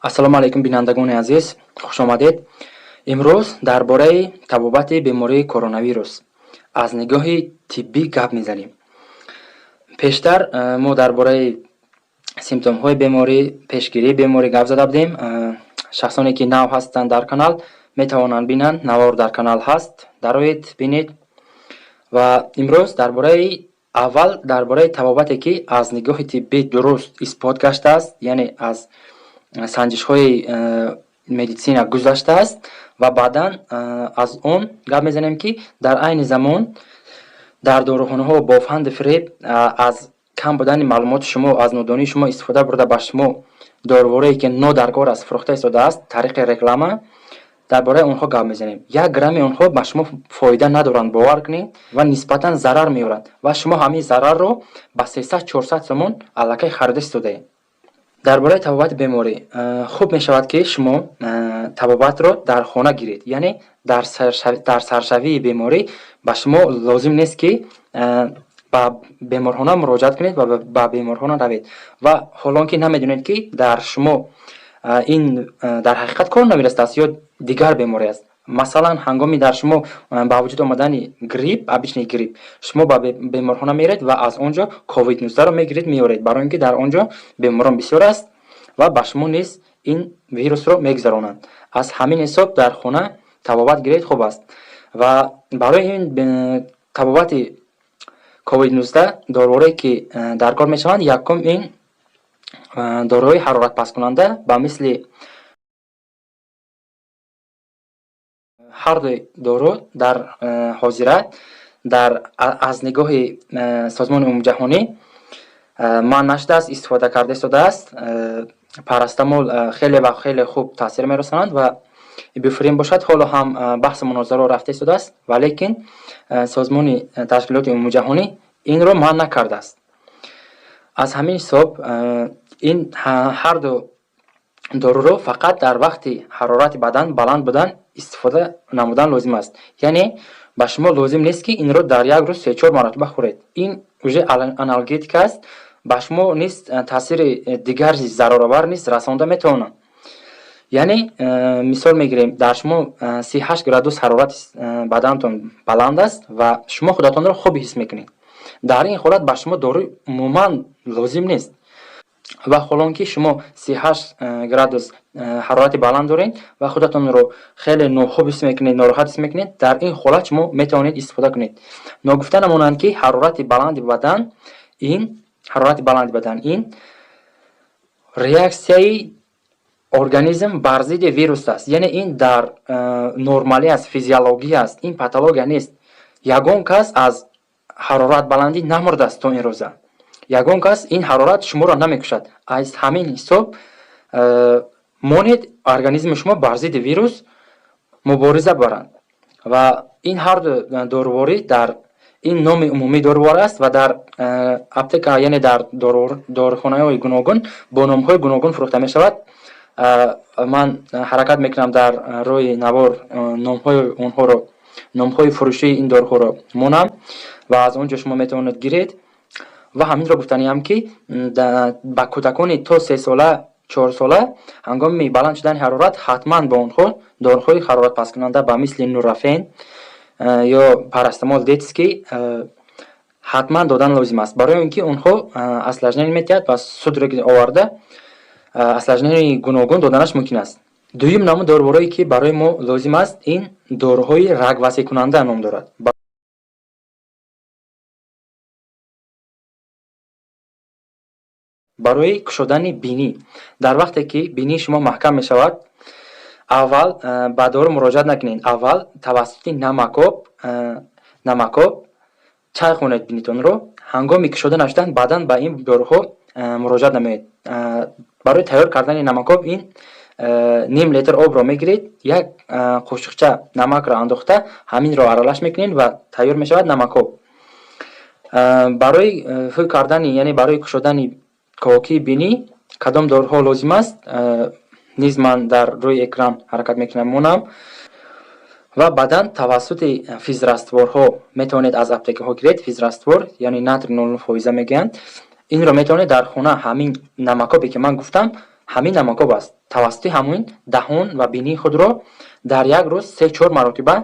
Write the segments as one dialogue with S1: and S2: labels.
S1: Ассалому алайкум, бинандагони азиз, хушомадед. Имрӯз дар бораи табобати бемории коронавирус аз нигоҳи тиббӣ гап мезанем. Пештар мо дар бораи симптомҳои беморӣ, пешгирии беморӣ гап зада будем. Шахсоне ки нав ҳастанд дар канал, метавонанд бинанд, навор дар канал ҳаст, дароед, бинед. Ва имрӯз дар бораи аввал дар бораи табобате, ки аз нигоҳи тиббӣ дуруст исбот гаштааст, яъне аз санҷишҳои медитсина гузаштааст, ва баъдан аз он гап мезанем, ки дар айни замон дар дорухонаҳо бо фанду фиреб, аз кам будани маълумоти шумо, аз нодонии шумо истифода бурда, ба шумо доруворие, ки нодаркор аст, фурӯхта истодааст тариқи реклама. Дар бораи онҳо гап мезанем. Як грамми онҳо ба шумо фоида надоранд, бовар кунед, ва нисбатан зарар меоранд, ва шумо ҳамин зарарро ба 300-400 сомон аллакай харида истодаед. Дар бораи табобати беморӣ, хуб мешавад, ки шумо табобатро дар хона гиред, яъне дар саршавии беморӣ ба шумо лозим нест, ки ба беморхона муроҷиат кунед ва ба беморхона равед, ва ҳолон ки намедонед, ки дар шумо ин дар ҳақиқат коронавирус аст ё дигар беморӣ аст. Масалан, ҳангоми дар шумо ба вуҷуд омадани грипп, обычный грипп, шумо ба беморхона меред ва аз он ҷо COVID-19-ро мегиред, меоред, барои ин ки дар он ҷо беморон бисёр аст ва ба шумо низ ин вирусро мегузаронанд. Аз ҳамин ҳисоб дар хона табобат гиред, хуб аст. Ва барои ин табобати COVID-19 доруворе, ки дар кор мешаванд, якум ин доруҳои ҳароратпасткунанда, ба мисли ҳар дуи дору дар ҳозира дар аз нигоҳи Созмони Умумиҷаҳонӣ манъ нашудааст, истифода карда истодааст. Парастамол хеле ва хеле хуб таъсир мерасонанд ва ибуфрин бошад, ҳоло ҳам баҳсу мунозираро рафта истодааст, валекин Созмони Ташкилоти Умумиҷаҳонӣ инро манъ накардааст. Аз ҳамин ҳисоб ин ҳар ду доруро фақат дар вақти ҳарорати бадан баланд будан истифода намудан лозим аст, яъне ба шумо лозим нест, ки инро дар як рӯз се-чор маротиба хӯред. Ин уже аналгетика аст, ба шумо низ таъсири дигар зараровар низ расонда метавонад. Яъне мисол мегирем, дар шумо 38 градус ҳарорати баданатон баланд аст ва шумо худатонро хуб ҳис мекунед. Дар ин ҳолат ба шумо дору умуман лозим нест. Ва ҳолон ки шумо 38 градус ҳарорати баланд доред ва худатонро хеле нохуб ҳис мекунед, нороҳат ҳис мекунед, дар ин ҳолат шумо метавонед истифода кунед. Ногуфта намонанд, ки ҳарорати баланди бадан ин реаксияи организм бар зидди вирус аст, яъне ин дар нормалӣ аст, физиология аст, ин патология нест. Ягон кас аз ҳарорат баландӣ намурдааст то ин рӯза, ягон кас ин ҳарорат шуморо намекушад. Аз ҳамин ҳисоб монед организми шумо бар зидди вирус мубориза баранд. Ва ин ҳарду доруворӣ дар ин номи умумии дорувор аст ва дар аптека, яъне дар дорухонаҳои гуногун бо номҳои гуногун фурӯхта мешавад. Ман ҳаракат мекунам, дар рӯи навор номҳои онҳоро, номҳои фурӯшии ин доруҳоро монам ва аз он ҷо шумо метавонед гиред. Ва ҳаминро гуфтаниам, ки ба кӯдакони то 3 сола, 4 сола ҳангоми баланд шудани ҳарорат ҳатман ба онҳо доруҳои ҳароратпасткунанда, ба мисли Нурофен ё парастамол детский ҳатман додан лозим аст, барои он ки онҳо осложнение метиҳад ва судороги оварда, осложненияи гуногун доданаш мумкин аст. Дуюм намуд доруворое, ки барои мо лозим аст, ин доруҳои рагвасеъкунанда ном дорад. Барои кушодани бинӣ, дар вақте ки бинии шумо маҳкам мешавад, аввал ба дору муроҷиат накунед, аввал тавассути намакоб чайхонед бинитонро. Ҳангоми кушода нашудан, баъдан ба ин доруҳо муроҷиат намоед. Барои тайёр кардани намакоб ин ним литр обро мегиред, як қошиқча намакро андохта, ҳаминро аралаш мекунед ва тайёр мешавад намакоб. Барои ҳӯй кардани, яъне барои кушодани ковокии бинӣ кадом доруҳо лозим аст, низ ман дар рӯи экран ҳаракат мекунам, монам. Ва баъдан тавассути физрастворҳо метавонед аз аптекаҳо гиред. Физраствор, яъне натрий 0,9 фоиза мегӯянд. Инро метавонед дар хона, ҳамин намакобе, ки ман гуфтам, ҳамин намакоб аст. Тавассути ҳамин даҳон ва бинии худро дар як рӯз се-чор маротиба,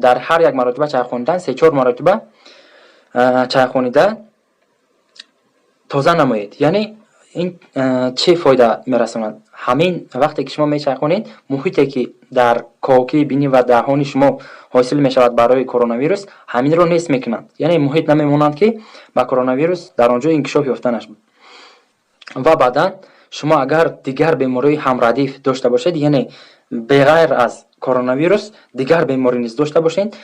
S1: дар ҳар як маротиба чайқонидан се-чор маротиба чайқонида тоза намоед. Яъне ин чӣ фоида мерасонад? Ҳамин вақте ки шумо мечайқонед, муҳите, ки дар ковокии бинӣ ва даҳони шумо ҳосил мешавад барои коронавирус, ҳаминро нест мекунанд. Яъне муҳит намемонанд, ки ба коронавирус дар он ҷо инкишоф ёфтанаш. Ва баъдан шумо агар дигар бемориҳои ҳамрадиф дошта бошед, яъне беғайр аз коронавирус дигар беморӣ низ дошта бошед,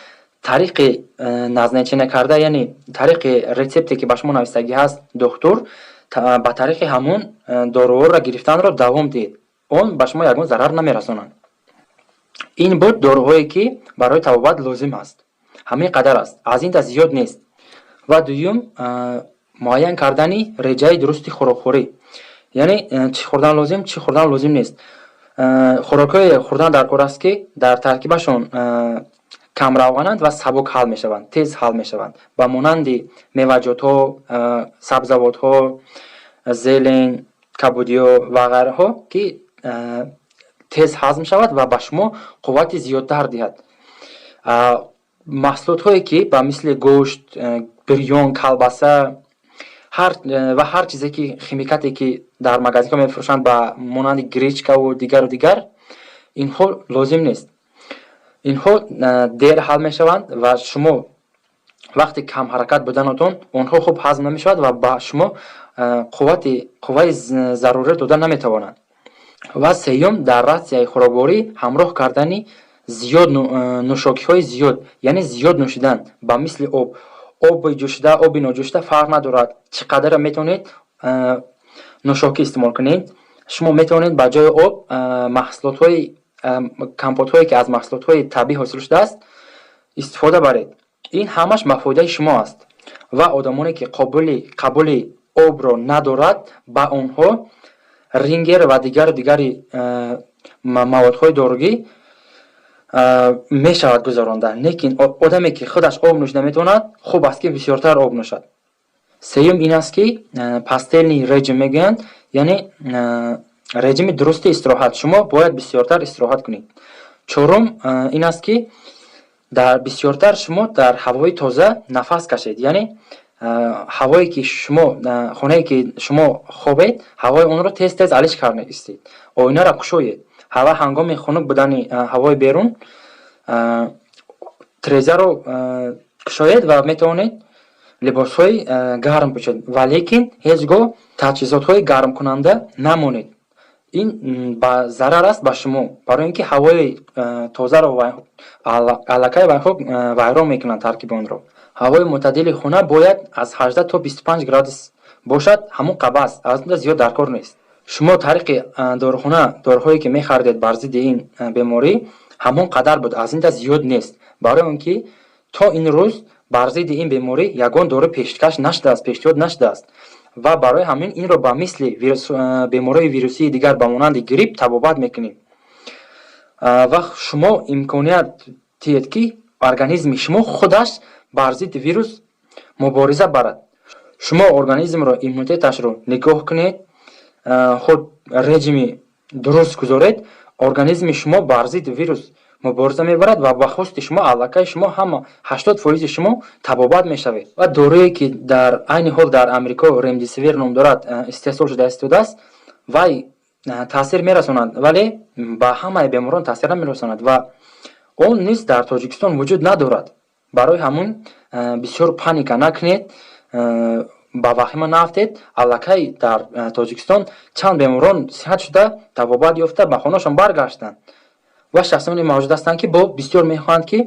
S1: тариқи назначение карда, яъне тариқи рецепте, ки ба шумо нависагӣ ҳаст духтур, ба тариқи ҳамун доруҳоро гирифтанро давом диҳед, он ба шумо ягон зарар намерасонад. Ин буд доруҳое, ки барои табобат лозим аст. Ҳамин қадар аст, аз ин да зиёд нест. Ва дуюм, муайян кардани реҷаи дурусти хӯрокхӯрӣ, яъне чӣ хӯрдан лозим, чӣ хӯрдан лозим нест. Хӯрокҳое хӯрдан дар кор аст, ки дар таркибашон камравғананд ва сабук ҳал мешаванд, тез ҳал мешаванд, ба монанди меваҷотҳо, сабзавотҳо, зелень, кабудиё ва ғайраҳо, ки тез ҳазм шавад ва ба шумо қуввати зиёдтар диҳад. Маҳсулотҳое, ки ба мисли гӯшт, бирён, колбаса ва ҳар чизе, ки химикате, ки дар магазинҳо мефурӯшанд, ба монанди гречкаву дигару дигар, инҳо лозим нест. Инҳо дер ҳал мешаванд ва шумо вақте камҳаракат буданатон, онҳо хуб ҳазм намешавад ва ба шумо қуввати қувваи зарурӣ дода наметавонанд. Ва сеюм, дар ратсияи хӯрокворӣ ҳамроҳ кардани зиёд нӯшокиҳои зиёд, яъне зиёд нӯшидан, ба мисли об, оби ҷӯшида, оби ноҷӯшида фарқ надорад, чӣ қадаре метавонед нӯшокӣ истеъмол кунед. Шумо метавонед ба ҷои об маҳсулотҳои компотҳое, ки аз маҳсулотҳои табиӣ ҳосил шудааст, истифода баред. Ин ҳамаш ба фоидаи шумо аст. Ва одамоне, ки қобили қабули обро надорад, ба онҳо Рингер ва дигару дигари маводҳои доругӣ мешавад гузаронда. Лекин одаме, ки худаш об нӯшида метавонад, хуб аст, ки бисёртар об нӯшад. Сеюм ин аст, ки постельный режим мегӯянд, яъне режими дурусти истироҳат. Шумо бояд бисёртар истироҳат кунед. Чорум ин аст, ки дар бисёртар шумо дар ҳавои тоза нафас кашед, яъне ҳавое, ки шумо, хонае, ки шумо хобед, ҳавои онро тез тез алиш карда истед, оинаро кушоед. Ҳава ҳангоми хунук будани ҳавои берун тирезаро кушоед ва метавонед либосҳои гарм пӯшед, валекин ҳеҷ гоҳ таҷҳизотҳои гармкунанда намонед. Ин ба зарар аст ба шумо, барои ин ки ҳавои тозаро аллакай вайҳо вайрон мекунанд таркиби онро. Ҳавои мӯътадили хона бояд аз 18 то 25 градус бошад, ҳамон қабас, аз он зиёд дар кор нест. Шумо тариқи дорухона доруҳое, ки мехаридед бар зидди ин беморӣ, ҳамон қадар буд, аз ин да зиёд нест, барои он ки то ин рӯз бар зидди ин беморӣ ягон дору пешкаш нашудааст, пешниҳод нашудааст. Ва барои ҳамин инро ба мисли бемориҳои вирусии дигар, ба монанди грипп, табобат мекунем. Ва шумо имконият диҳед, ки организми шумо худаш бар зидди вирус мубориза барад. Шумо организмро, иммунитеташро нигоҳ кунед, худ режими дуруст гузоред, организми шумо бар зидди вирус мубориза мебарад ва ба хости шумо аллакай шумо ҳама 80 фоизи шумо табобат мешавед. Ва доруе, ки дар айни ҳол дар Амрико Ремдисивир ном дорад, истеҳсол шуда истодааст, вай таъсир мерасонад, вале ба ҳамаи беморон таъсир намерасонад ва он низ дар Тоҷикистон вуҷуд надорад. Барои ҳамун бисёр паника накунед, ба ваҳима наафтед. Аллакай дар Тоҷикистон чанд беморон сиҳат шуда, табобат ёфта, ба хонашон баргаштанд. Ва шахсоне мавҷуд ҳастанд, ки бо бисёр мехоҳанд, ки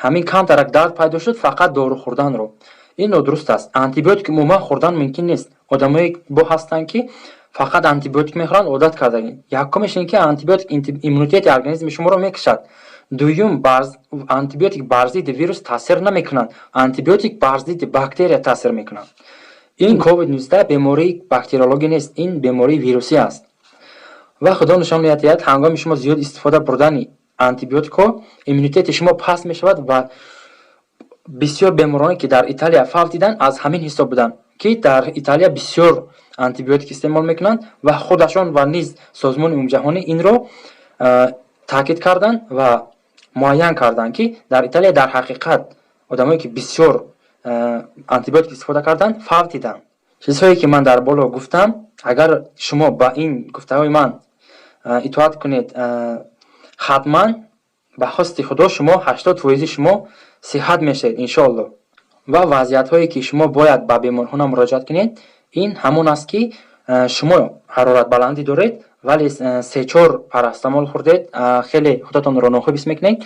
S1: ҳамин камтарак дард пайдо шуд, фақат дору хӯрданро. Ин нодуруст аст. Антибиотик умуман хӯрдан мумкин нест. Одамое бо ҳастанд, ки фақат антибиотик мехӯранд, одат кардагӣ. Якумеш ин ки антибиотик иммунитети организми шуморо мекушад. Дуюм, антибиотик бар зидди вирус таъсир намекунанд, антибиотик бар зидди бактерия таъсир мекунанд. Ин COVID-19 бемории бактериологӣ нест, ин бемории вирусӣ аст. Ва Худо нишон медиҳад, ҳангоми шумо зиёд истифода бурдани антибиотикҳо, иммунитети шумо паст мешавад. Ва бисёр бемороне, ки дар Италия фавт диданд, аз ҳамин ҳисоб буданд. ки дар Италия бисёр антибиотик истеъмол мекунанд ва худашон ва низ Созмони Умумиҷаҳонӣ инро таъкид карданд ва муайян карданд, ки дар Италия дар ҳақиқат одамое, ки бисёр антибиотик истифода карданд, фавтиданд. Чизҳое, ки ман дар боло гуфтам, агар шумо ба ин гуфтаҳои ман итоат кунед, ҳатман ба хости Худо шумо 80 фоизи шумо сиҳат мешавед, иншоалло. Ва вазъиятҳое, ки шумо бояд ба беморхона муроҷиат кунед, ин ҳамон аст, ки шумо ҳароратбаландӣ доред, вале се-чор парацетамол хӯрдед, хеле худатонро нохуб ҳис мекунед,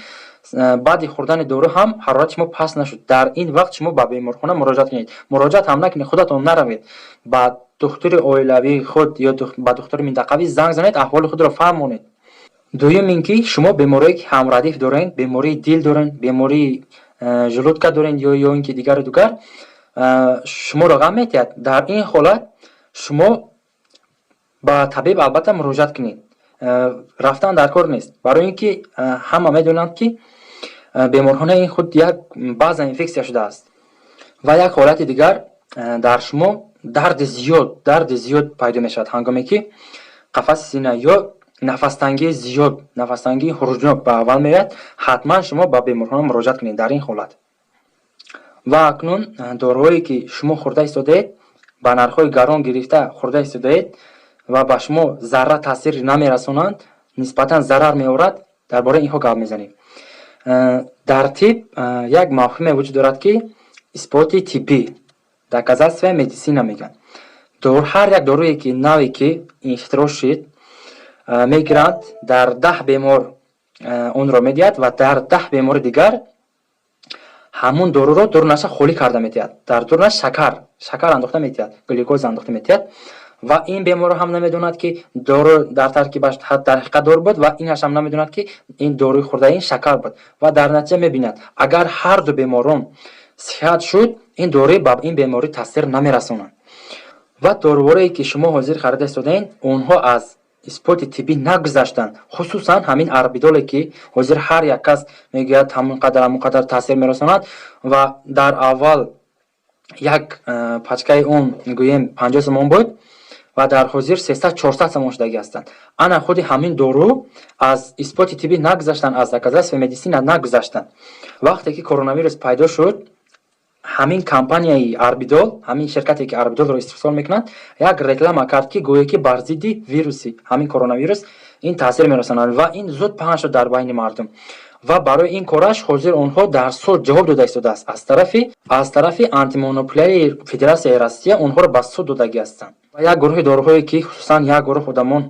S1: баъди хӯрдани дору ҳам ҳарорати шумо паст нашуд. Дар ин вақт шумо ба беморхона муроҷиат кунед. Муроҷиат ҳам накунед, худатон наравед, ба духтури оилавии худ ё ба духтури минтақавӣ занг занед, аҳволи худро фаҳмонед. Дуюм ин ки шумо беморие, ки ҳамрадиф доред, бемории дил доред, бемории желудка доред ё ин ки дигару дигар шуморо ғам метиҳад, дар ин ҳолат шумо ба табиб албатта муроҷиат кунед. Рафтан дар кор нест, барои ин ки ҳама медонанд, ки беморхона ин худ як баъзан инфексия шудааст. Ва як ҳолати дигар, дар шумо дарди зиёд пайдо мешавад, ҳангоме ки қафаси сина ё нафастангии зиёд, нафастангии хуруҷнок ба аввал меояд, ҳатман шумо ба беморхона муроҷиат кунед дар ин ҳолат. Ва акнун доруҳое, ки шумо хӯрда истодаед, ба нархҳои гарон гирифта хӯрда истодаед ва ба шумо зарра таъсир намерасонанд, нисбатан зарар меорад, дар бораи инҳо гап мезанем. Дар тиб як мафҳуме вуҷуд дорад, ки исботи тиббӣ, доказательная медицина мегӯянд. Ҳар як доруе, ки наве, ки ихтироъ шуд, мегиранд, дар 10 бемор онро медиҳад ва дар 10 бемори дигар ҳамун доруро дурунаша холӣ карда медиҳад, дар дурунаш шакар андохта медиҳад, глюкоза андохта медиҳад. Ва ин беморро ҳам намедонад, ки дору дар таркибаш дар ҳақиқат дору буд, ва инаш ҳам намедонад, ки ин доруи хӯрдаи ин шакар буд. Ва дар натиҷа мебинад, агар ҳарду беморон сиҳат шуд, ин дорӯи ба ин беморӣ таъсир намерасонад. Ва доруворое, ки шумо ҳозир харида истодаед, онҳо аз исботи тиббӣ нагузаштанд. Хусусан ҳамин арбидоле, ки ҳозир ҳар як кас мегӯяд, ҳамон қадар, ҳамон қадар таъсир мерасонад. Ва дар аввал як пачкаи он, гӯем, 50 сомон буд ва дар ҳозир 300-400 сомон шудагӣ ҳастанд. Ана худи ҳамин дору аз исботи тиббӣ нагузаштанд, аз доказательная медицина нагузаштанд. Вақте ки коронавирус пайдо шуд, ҳамин компанияи Арбидол, ҳамин ширкате, ки Арбидолро истеҳсол мекунад, як реклама кард, ки гӯё ки бар зидди вируси ҳамин коронавирус ин таъсир мерасонад, ва ин зуд паҳн шуд дар байни мардум. Ва барои ин кораш ҳозир онҳо дар суд ҷавоб дода истодааст. Аз тарафи антимонополияи Федератсияи Россия онҳоро ба суд додагӣ ҳастанд. Ва як гурӯҳи доруҳое, ки хусусан як гурӯҳ одамон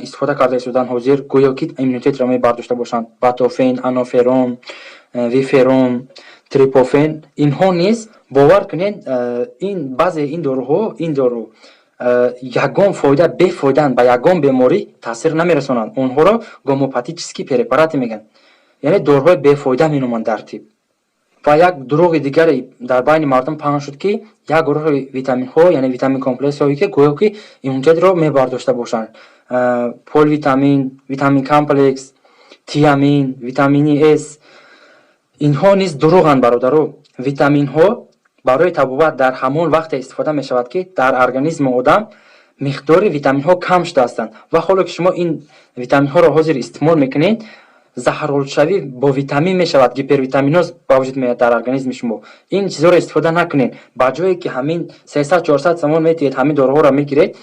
S1: истифода карда истоданд ҳозир, гӯё ки иммунитетро мебардошта бошанд: батофен, анаферон, виферон, трипофен, инҳо низ, бовар кунед, ин баъзе ин доруҳо, ин дору ягон фоида, бефоидаанд, ба ягон беморӣ таъсир намерасонанд. Онҳоро гомеопатические препараты мегӯянд, яъне доруҳои бефоида меноманд дар тиб. Ва як дурӯғи дигаре дар байни мардум паҳн шуд, ки як гурӯҳи витаминҳо, яъне витамин комплексҳое, ки гӯё ки иммунитетро мебардошта бошанд: поливитамин, витамин комплекс, тиамин, витамини С, инҳо низ дурӯғанд, бародаро. Витаминҳо барои табобат дар ҳамон вақте истифода мешавад, ки дар организми одам миқдори витаминҳо кам шудаастанд. Ва ҳоло ки шумо ин витаминҳоро ҳозир истеъмол мекунед, заҳролудшавӣ бо витамин мешавад, гипервитаминоз ба вуҷуд меояд дар организми шумо. Ин чизҳоро истифода накунед. Ба ҷое ки ҳамин 300-400 сомон метиҳед, ҳамин доруҳоро мегиред,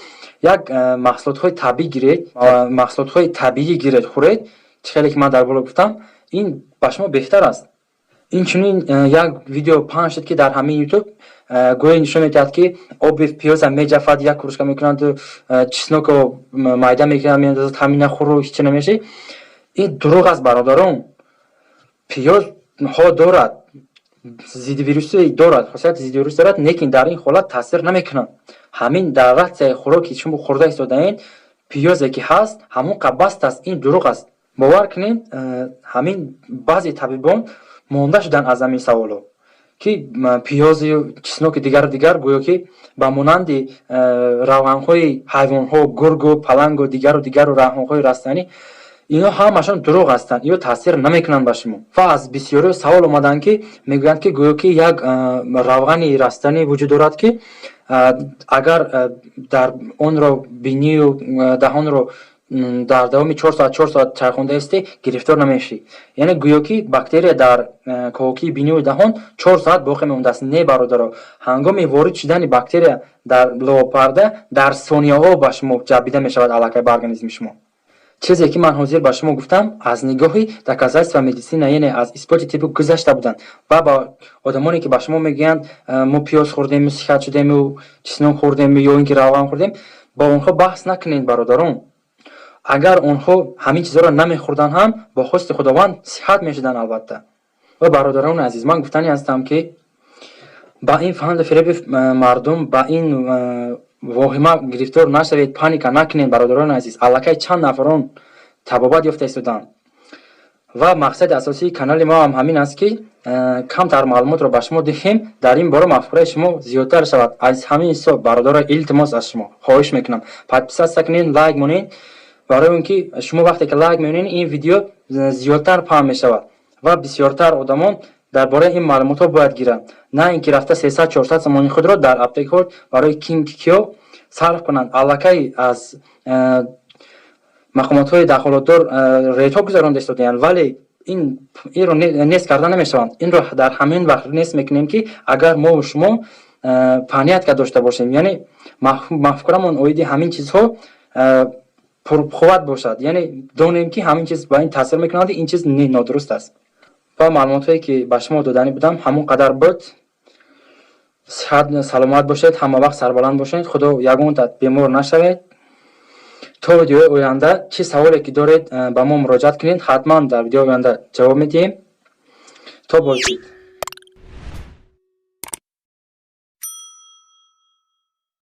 S1: як маҳсулотҳои табиӣ гиред, маҳсулотҳои табиӣ гиред, хӯред, чӣ хеле ки ман дар боло гуфтам, ин ба шумо беҳтар аст. Инчунин як видео паҳн шуд, ки дар ҳамин Ютуб гӯё нишон медиҳад, ки оби пиёза меҷафад, як кружка мекунанду чесноко майда мекунанд, меандозад, ҳамина хӯру ҳечи намешавӣ. Ин дурӯғ аст, бародарон. Пиёзҳо дорад зиддивирусӣ, дорад хосияти зиддивирусӣ дорад, лекин дар ин ҳолат таъсир намекунад. Ҳамин дар ратсияи хӯроки шумо хӯрда истодаед, пиёзе ки ҳаст, ҳамон қабаст аст. Ин дурӯғ аст, бовар кунед. Ҳамин баъзе табибон монда шуданд аз ҳамин саволҳо, ки пиёзи, чесноки, дигару дигар гӯё ки ба монанди равғанҳои ҳайвонҳо, гургу палангу дигару дигару равғанҳои растанӣ. Инҳо ҳамашон дурӯғ ҳастанд, иё таъсир намекунанд ба шумо. Ва аз бисёриҳо савол омаданд, ки мегӯянд, ки гӯё ки як равғани растанӣ вуҷуд дорад, ки Агар дар онро бинию даҳонро дар давоми 4 соат, 4 соат чайхонда истӣ, гирифтор намешавӣ. Яъне гӯё ки бактерия дар ковокии бинию даҳон 4 соат боқӣ мемондааст. Не, бародаро, ҳангоми ворид шудани бактерия дар лобапарда дар сонияҳо ба шумо ҷабида мешавад аллакай ба организми шумо. Чизе ки ман ҳозир ба шумо гуфтам, аз нигоҳи доказательства медицина, яъне аз исботи тиббӣ гузашта буданд. Ва ба одамоне ки ба шумо мегӯянд, мо пиёз хӯрдему сиҳат шудему, чеснок хӯрдему ё ин ки равған хӯрдем, бо онҳо баҳс накунед, бародарон. Агар онҳо ҳамин чизҳоро намехӯрданд ҳам, бо хости Худованд сиҳат мешуданд, албатта. Ва, бародарони азиз, ман гуфтанӣ ҳастам, ки ба ин фанду фиреби мардум, ба ин воҳима гирифтор нашавед, паника накунед, бародарони азиз. Аллакай чанд нафарон табобат ёфта истоданд ва мақсади асосии канали мо ҳам ҳамин аст, ки камтар маълумотро ба шумо диҳем, дар ин бора мафкураи шумо зиёдтар шавад. Аз ҳамин ҳисоб, бародаро, илтимос, аз шумо хоҳиш мекунам, подписаться кунед, лайк монед, барои он ки шумо вақте ки лайк мемонед, ин видео зиёдтар паҳн мешавад ва бисёртар одамон дар бораи ин маълумотҳо бояд гиранд, на ин ки рафта 300-400 сомони худро дар аптекаҳо барои ким киё сарф кунанд. Аллакай аз мақомотҳои дахолотдор рейдҳо гузаронда истодаянд, вале инро нест карда намешаванд. Инро дар ҳамин вақт нест мекунем, ки агар мову шумо понятка дошта бошем, яъне мафкурамон оиди ҳамин чизҳо пурқувват бошад, яъне донем, ки ҳамин чиз ба ин таъсир мекунад, ин чиз нодуруст аст. Ва маълумотҳое ки ба шумо доданӣ будам, ҳамон қадар буд. Сиҳат саломат бошед, ҳама вақт сарбаланд бошед, Худо ягонта бемор нашавед. То видеои оянда, чӣ саволе ки доред, ба мо муроҷиат кунед, ҳатман дар видеои оянда ҷавоб медиҳем. То боздид.